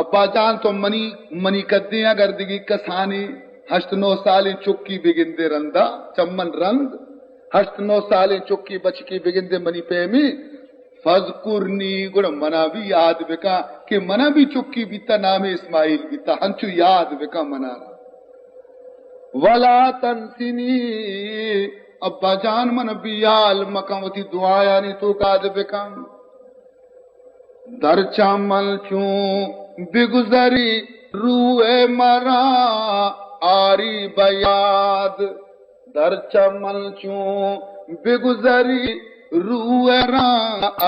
ابا جان، تو منی، منی کدیں اگر دگہ کسانی ہشت نو سالیں چکی بگندے رندا، چمن رند، ہشت نو سالیں چکی بچکی بگندے منی پیمی، فذکرنی، گڑا منا بھی یاد بکن کہ منا بھی چکی بیتا، نام اسماعیل بیتا، ہنچو یاد بکن منا۔ ولا تنسنی، ابا جان، من بیال مکن، وتی دعایانی توکا یاد بکن۔ در چمن چون بگذری روئے مرا آری بیاد، در چمن چون بگذری روئے را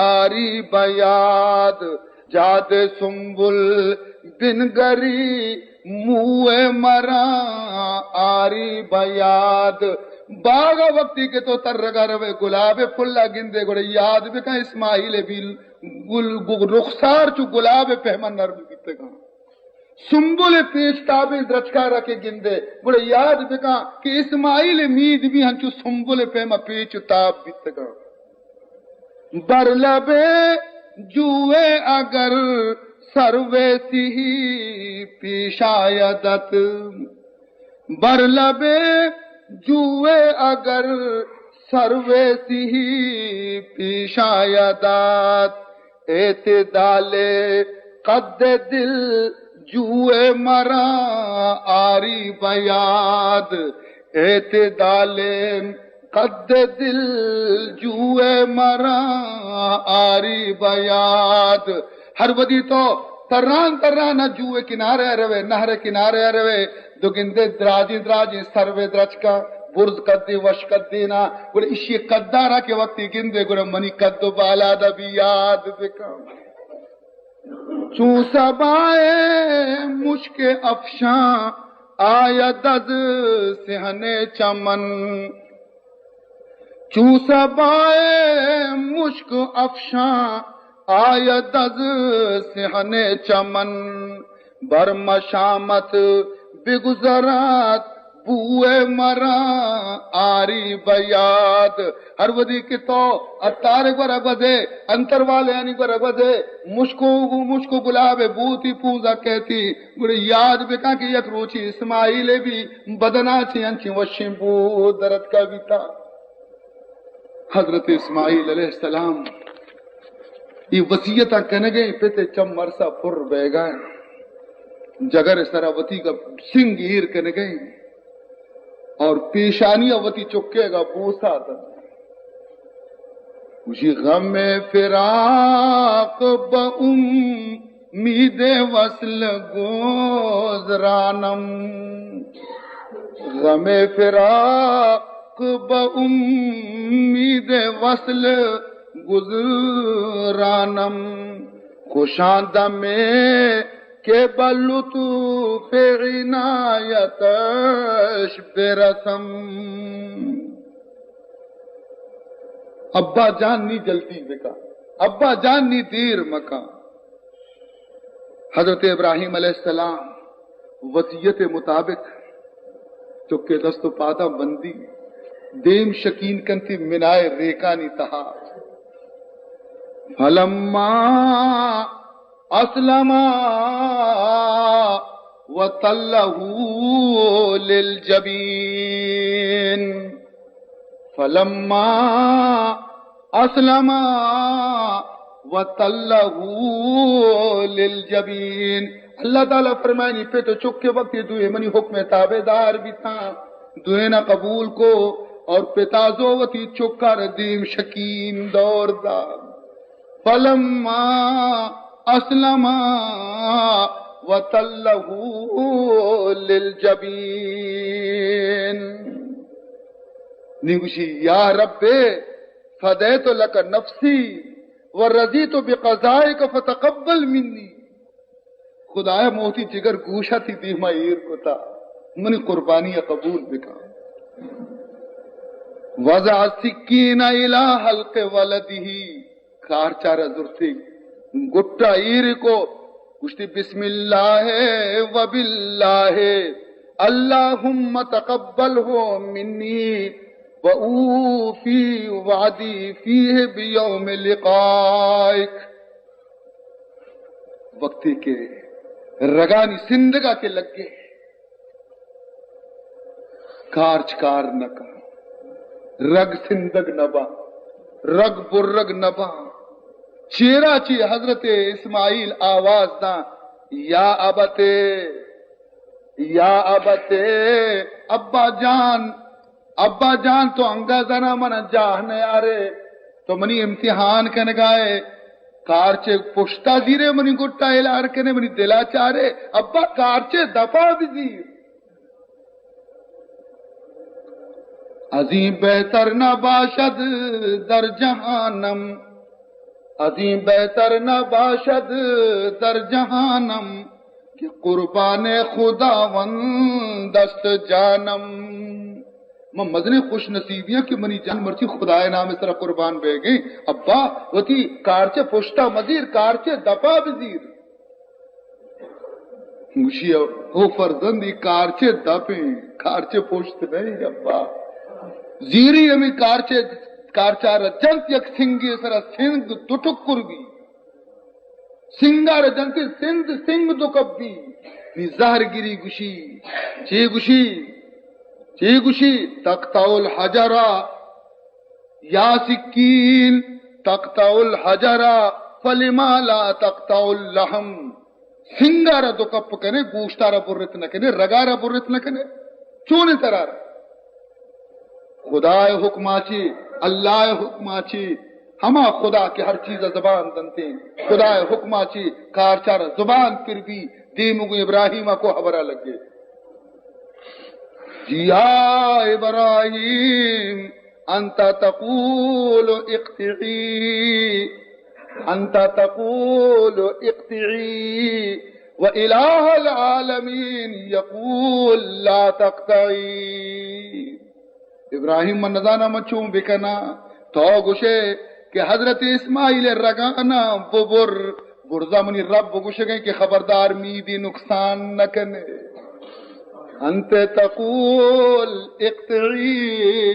آری بیاد، جاد سنبل بنگری موئے مرا آری بیاد۔ باغا وقتی کہ تو ترگا روئے، گلاب پھلا گندے، گڑا یاد بکن اسماعیل بیل گل، گل، رخسار چو گلاب پہما نرم بیتگاں۔ سنبل پیچ تابیں درچکارا کہ گندے، گڑا یاد بکن کہ اسماعیل مید بھی ہنچو سنبل پیما پیچ و تاب بیتگاں۔ بر لب جوئے اگر سرو سهی پیش آیدت، بر لب جوئے اگر سرو سهی پیش آیدت، اعتدال قد دل جوئے مرا آری بیاد، اعتدال قد دل جوئے مرا آری بیاد۔ ہر وھدی تو تران تران جوئے کنارے روئے، نہر کنارے روئے، تو گندے دراجیں دراجیں سروے درچکاں، برز قدیں وش قدینا، گڑا اشی قدارا کہ وقتی گندے گڑا منی قد و بالادا بھی یاد بکن۔ چون صبای مشک افشان آید از صحن چمن، چون صبای مشک افشان آید از صحن چمن، بر مشامت بگذرد بوئے مرا آری بیاد۔ ہر وھدی کہ تو عطار گورا گوزے، انتر والے آنی گورا گوزے، مشکو، مشکو گلاب بوتی پونزا کہتی، گڑا یاد بکن کہ یک روچی اسماعیل بھی بدنا چی انچی وشیں بو درتکا بیتا۔ حضرت اسماعیل علیہ السلام اے وصیتاں کنگئے، پت چم ارسا پر بیگا، جگر سرا وتی کا سنگ ایر کنگئے اور پیشانی وتی چکے گا بوسا دن۔ گوشی، غم فراق بہ امید وصل گزرانم، غم فراق بہ امید وصل گزرانم، خوشاں دمے کہ بہ لطف عنایتش برسم۔ ابا جان نی جلدی بکن، ابا جان نی دیر مکن۔ حضرت ابراہیم علیہ السلام وصیت مطابق چکے دست و پاداں بندی، دیم شکین کنتی منائے ریکانی تہا۔ فلما اسلما وتلہ للجبین، فلما اسلما وتلہ للجبین۔ اللہ تعالی فرمائنی، پت و چک کے وقت دوئے منی حکم تابعدار بیتاں، دوئے نہ قبول کو اور پتا زو وتی چکار دیم شکین دور دا۔ فلما اسلما وتلہ للجبین۔ نی گوشی، یا رب، فدیت لک نفسی و رضیت بقضائک فتقبل منی۔ خدایا، موتی جگر گوشا تی دیما ایر کتا، منی قربانی قبول بکن۔ وضع السکین الی حلق ولدہ، کارچارا زرتی، گٹا ایر کو، گوشتی، بسم اللہ و باللہ، اللہم تقبلہ منی و اوفی وعدی فیہ بیوم لقائک۔ وقتی کہ رگانی سندگا کہ لگے، کارچ کار نہ کن، رگ سندگ نہ باں، رگ برگ نہ باں۔ چیرا چی حضرت اسماعیل آواز داں، یا ابت، یا ابت، ابا جان، ابا جان، تو انگا زنا من جاہ نیارے، تو منی امتحان کنگائے، کارچے پشتا زیرے، منی گٹا ہلار کنے، منی دلا چارے، ابا کارچے دپا بزیر۔ از این بہتر نباشد در جهانم، از این بہتر نباشد در جهانم، که قربان خداوند است جانم۔ من مزنیں خوش نصیبی آں کہ منی جان مرچی خدائے نام سرا قربان بیگیں۔ ابا، وتی کارچے پشتا مزیر، کارچے دپا بزیر۔ گوشی، او فرزند، ای کارچے دپیں، کارچے پشت نہیں، ابا۔ زیری ہمیں کارچے، کارچارا جنت یک سنگے سرا، سنگ دو ٹکر بی۔ سنگارا جنت، سنگ، سنگ دو کپ بی۔ نی زہر گری گوشی، چی گوشی، چی گوشی، تقطع الحجر، یا سکین تقطع الحجر، فلما لا تقطع اللحم۔ سنگارا دو کپ کنے، گوشتارا برت نہ کنے، رگارا برت نہ کنے، چونے ترارا؟ خدائے حکما چی، اللہ حکما چی، ہما خدا کہ ہر چیز زبان دنتے، خدائے حکما چی کارچارا زبان پر بی، دیمگو ابراہیم کو حبرا لگے۔ یا ابراہیم، انت تقول اقطعی، انت تقول اقطعی، و الہ العالمین یقول لا تقطعی۔ ابراہیم، من نزاناں من چون بکناں۔ تو گوشے کہ حضرت اسماعیل رگانا ببر، برزا منی رب گوشگیں کہ خبردار میدی نقصان نہ کنے۔ انت تقول اقطعی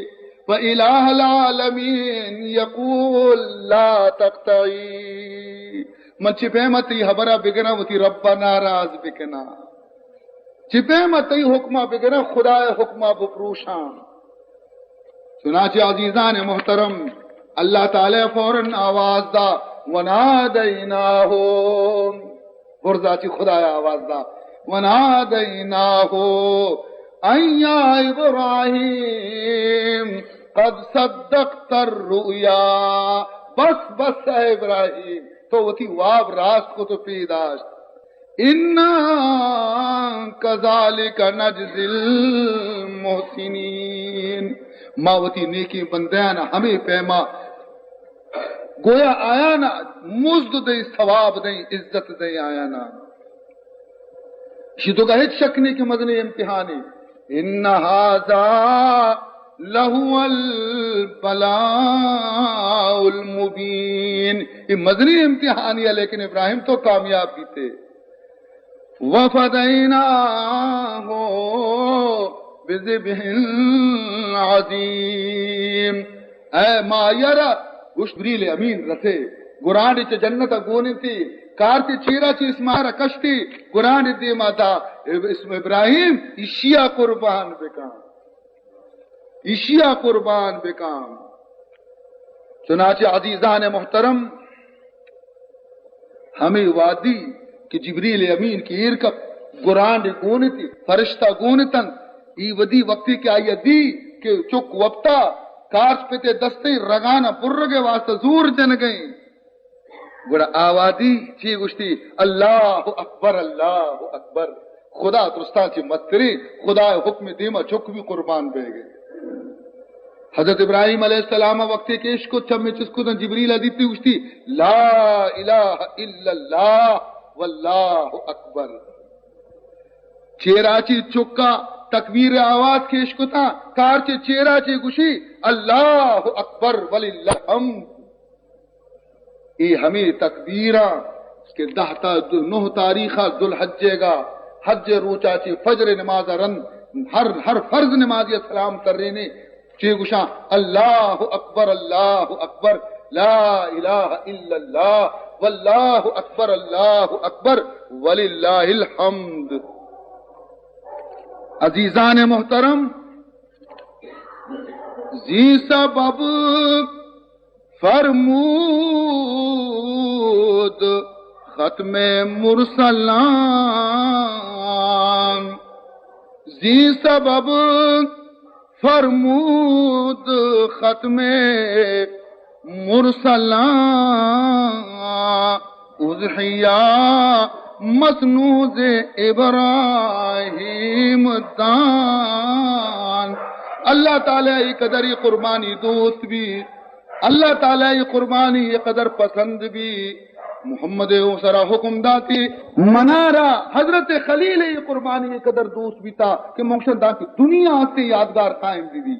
و الہ العالمین یقول لا تقطعی۔ من چی پیما تئی حبرا بگراں وتی ربا ناراض بکناں؟ چی پیما تئی حکما بگراں خدائے حکما بپروشاں؟ چنانچہ عزیزان محترم، اللہ تعالی فوراً آواز دا، ونادیناہ، برزا چی خدایا آواز دا، ونادیناہ ان یا ابراہیم قد صدقت الرؤیا۔ بس، بس اے ابراہیم، تو وتی واب راست کو تو پیداشت۔ انا کذالک نجزی المحسنین۔ ما وتی نیکیں بندیان ہمے پیما گویا آیانا مزد دیں، ثواب دیں، عزت دیں آیانا۔ شی تو کا ہچ شک نہیں کہ مزنیں امتحانے۔ ان ھذا لھو البلاء المبین۔ یہ مزنیں امتحانے، لیکن ابراہیم تو کامیاب بیتے۔ وفدیناہ بذبح عظیم۔ اے ما یرا گوشت جبریل امین رسے، گرانڈے چہ جنت ء گون انتی، کارتے چیرا چہ اسماعیل ء کشتی، گرانڈے دیما دا، اسم ابراہیم ایشیا قربان بکن، ایشیا قربان بکن۔ چنانچہ عزیزان محترم، ہمے وہدی کہ جبریل امین کہ ایر کپت، گرانڈے گون اتی، فرشتہ گون اتنت، ای ودی وقتی کہ آئی دی کہ چک وپتا، کارچ پتے دستیں رگانا برگے واسطہ زور جنگیں۔ گڑا آوادی چی گوشتی؟ اللہ اکبر، اللہ اکبر۔ خدا درستاں چی مستری، خدا حکم دیما چک بھی قربان بے گئے۔ حضرت ابراہیم علیہ السلام وقتے کہ اشکت، چمے چست کت، جبریل ء دیتی، گوشتی، لا الہ الا اللہ واللہ اکبر۔ چیراچی چکا تکبیر آواز کہ اشکتا، کارچے چیراچے گوشی، اللہ اکبر وللہ الحمد۔ اے ہمے تکبیراں کہ دہ تا نہ تاریخ ء ذوالحجے گا حج روچا چی فجر نماز ء رند ہر، ہر فرض نمازی ء سلام ترینے، چی گوشاں، اللہ اکبر، اللہ اکبر، لا الہ الا اللہ۔ واللہ اکبر، اللہ اکبر، وللہ الحمد۔ عزیزان محترم، زی سبب فرمود ختم مرسلان، زی سبب فرمود ختم مرسلان، اضحیہ مسنود ابراہیم دان۔ اللہ تعالی ای قدر ای قربانی دوست بی، اللہ تعالی ای قربانی ای قدر پسند بی۔ محمد او سرا حکم داتی، منارا حضرت خلیل ای قربانی ای قدر دوست بیتا کہ موشن داتی دنیا سے یادگار قائم بی بی۔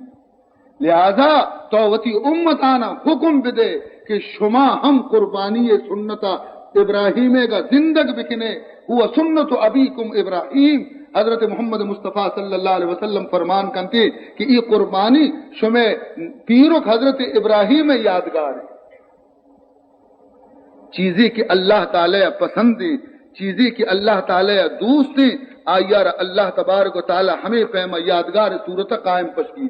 لہذا تو وتی امتانا حکم بدے کہ شما ہم قربانی سنت ابراہیم گا زندگ بکنے، ہوا سنت ابیکم ابراہیم۔ حضرت محمد مصطفی صلی اللہ علیہ وسلم فرمان کنتے کہ ای قربانی شمے پیرک حضرت ابراہیم یادگار ہے۔ چیزے کہ اللہ تعالی پسند ہیں، چیزے کہ اللہ تعالی دوست ہیں، آیارا اللہ تبارک و تعالی ہمیں پیما یادگار صورت قائم پشکی۔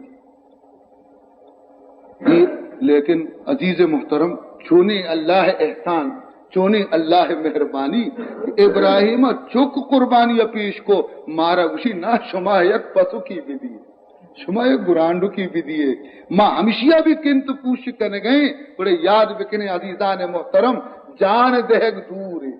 لیکن عزیز محترم، چونیں اللہ احسان، چونیں اللہ مہربانی، ابراہیم چک قربانی پیش کو، مارا گوشی نا، شما یک پسوکی بدی، شما یک گرانڈوکی بدیے، ما ہمشیا بھی کنت پوش کنگئیں۔ بڑے یاد بکنے عزیزان محترم، جان دہگ دور ہے،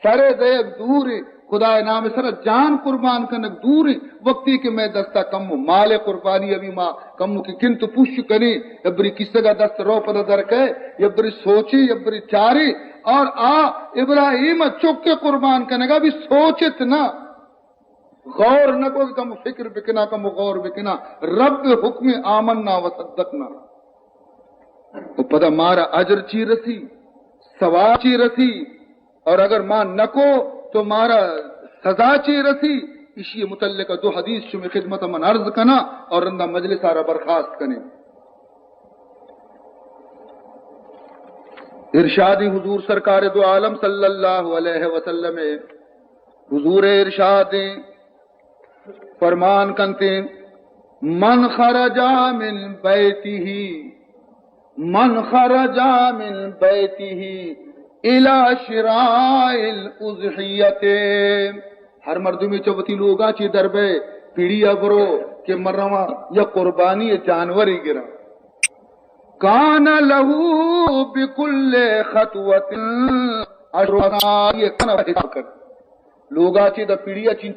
سر دئیگ دور انت، خدائے نام سر جان قربان کنگ دور انت۔ وقتی کہ مئے دستا کمو مال قربانی ابھی ما کمو کہ کنت پوش کنیں، یبری کسگا دست رو پدا در کئے، یبری سوچیں، یبری چاریں، اور آ ابراہیم چک قربان کنگا بھی سوچت نہ، غور نہ کو کہ کمو فکر بکنا، کمو غور بکنا، رب حکم آمنا و صدقنا۔ و پدا مارا اجر چی رسی، ثواب چی رسی، اور اگر ما نکو تو مارا سزا چی رسی؟ اشی متعلق دو حدیث شمی خدمت من عرض کنا اور رندا مجلس آرا برخاست کنیں۔ ارشاد حضور سرکار دو عالم صلی اللہ علیہ وسلم، حضور ارشاد فرمان کنتے، من خرج من بیتہ، من خرج من بیتہ الی شراء الاضحیۃ۔ ہر مردمے چہ وتی لوگا چی در بئے، پیڑیا برو کہ من رواں یا قربانی جانوری گراں۔ کان لہ بکل خطوۃ عشر حسنات، یہ کنا حساب کر۔ لوگا چی دا پیڑیا چی